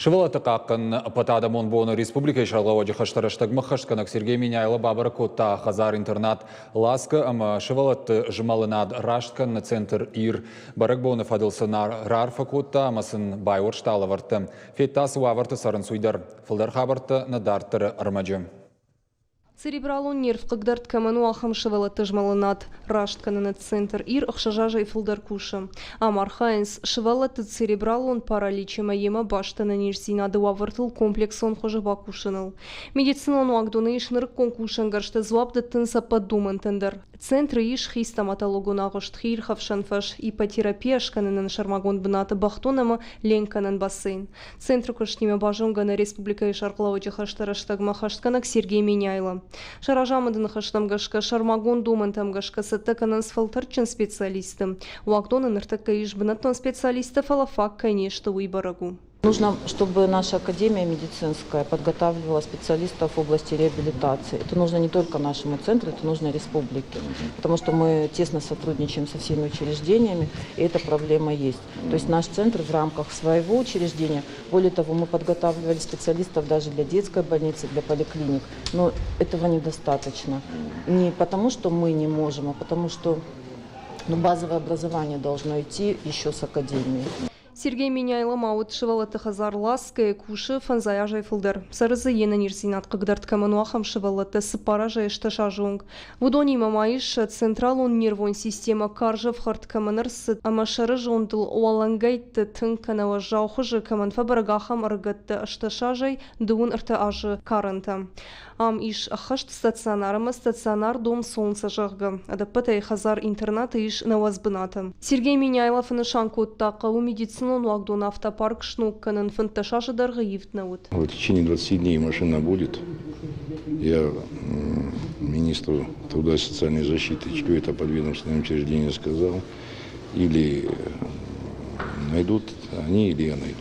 Сывӕллӕтты хъахъхъӕныны ӕппӕтадӕмон боны республикӕйы сӕргълӕууӕджы хӕстӕ рӕстӕгмӕ ххӕстгӕнӕг Сергей Меняйло бабӕрӕг кодта хӕдзар-интернат Ласка ӕмӕ сывӕллӕтты змӕлынад раст кӕныны центр Ир. Бӕрӕгбоны фӕдыл сын раарфӕ кодта ӕмӕ сын байуӕрста лӕвӕрттӕ. Федта, цы уавӕрты цӕрынц, уый дӕр. Фылдӕр хабӕрттӕ нӕ дарддӕры ӕрмӕджы. Церебралон нерв хъыгдард кӕмӕн у, ахӕм сывӕллӕтты змӕлынад раст кӕныны центр Ир 6 азӕй фылдӕр кусы. Ам архайынц сывӕллӕтты церебралон паралич ӕмӕ йемӕ баст ӕнӕниздзинады уавӕртыл комплексон хуызы бакусыныл. Медицинон уагдоны ис нырыккон кусӕнгӕрзтӕ дзуапп дӕттынц ӕппӕт домӕнтӕн дӕр. Центры ис хи стоматологон агъуыст, хиирхӕфсӕн фӕз, иппотерапия скӕнынӕн сӕрмагонд бынаты бӕхдон ӕмӕ ленккӕнӕн бассейн. Центры куыстимӕ базонгӕ нӕ республикӕйы сӕргълӕууӕджы хӕсты рӕстӕгмӕ хӕстгӕнӕг Сергей Меняйло. Сӕ разамынды ныхӕстӕм гӕсгӕ, сӕрмагонд домӕнтӕм гӕсгӕ цӕттӕ кӕнынц фӕлтӕрдджын специалистты. Уагдоны ныртӕккӕ ис бынӕттон специалисттӕ, фӕлӕ фаг кӕй не сты, уый бӕрӕг у. Нужно, чтобы наша академия медицинская подготавливала специалистов в области реабилитации. Это нужно не только нашему центру, это нужно республике, потому что мы тесно сотрудничаем со всеми учреждениями, и эта проблема есть. То есть наш центр в рамках своего учреждения, более того, мы подготавливали специалистов даже для детской больницы, для поликлиник, но этого недостаточно. Не потому, что мы не можем, а потому что ну, базовое образование должно идти еще с академии. Сергей Меняйло ма уыд сывӕллӕтты хӕдзар Ласкӕйы кусы фӕндзай азӕй фылдӕр. Цӕры дзы йе нӕниздзинад хъыгдард кӕмӕн у, ахӕм сывӕллӕттӕ 4 азӕй 8 азы онг. Уыдонимӕ ма ис централон нервон системӕ карз ӕфхӕрд кӕмӕн ӕрцыд ӕмӕ сӕры зондыл уӕлӕнгӕйтты тынг кӕнӕ уӕззау хуызы кӕмӕн фӕбӕрӕг, ахӕм ӕрыгӕттӕ 8 азӕй 33 азы карӕнтӕ. Ам ис ӕххӕст стационар ӕмӕ стационар Дом Солнца, зӕгъгӕ. Ӕдӕппӕтӕй хӕдзар-интернаты ис 90 бынаты. Сергей Меняйло фӕнысан кодта, хъӕуы медицинон уагдон автопарк сног кӕнын 15 азы дӕргъы ивд нӕ уыд. В течение 20 дней машина будет. Я министру труда и социальной защиты, чье это подведомственное учреждение сказал, или найдут они, или я найду.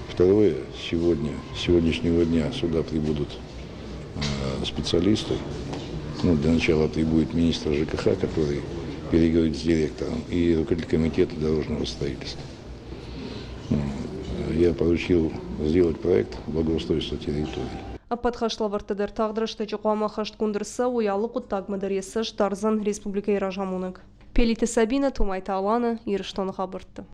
Второе, сегодня, с сегодняшнего дня сюда прибудут специалисты. Ну, для начала прибудет министр ЖКХ, который переговорит с директором, и руководитель комитета дорожного строительства. Я поручил сделать проект благоустройства территории. Ӕппӕт хӕслӕвӕрдтӕ дӕр тагъд рӕстӕджы хъуамӕ ӕххӕстгонд ӕрцӕуой, алы хъуыддагмӕ дӕр йӕ цӕст дардзӕн республикӕйы разамонӕг. Пелиты Сабинӕ, Томайты Алана, Ирыстоны хабӕртты.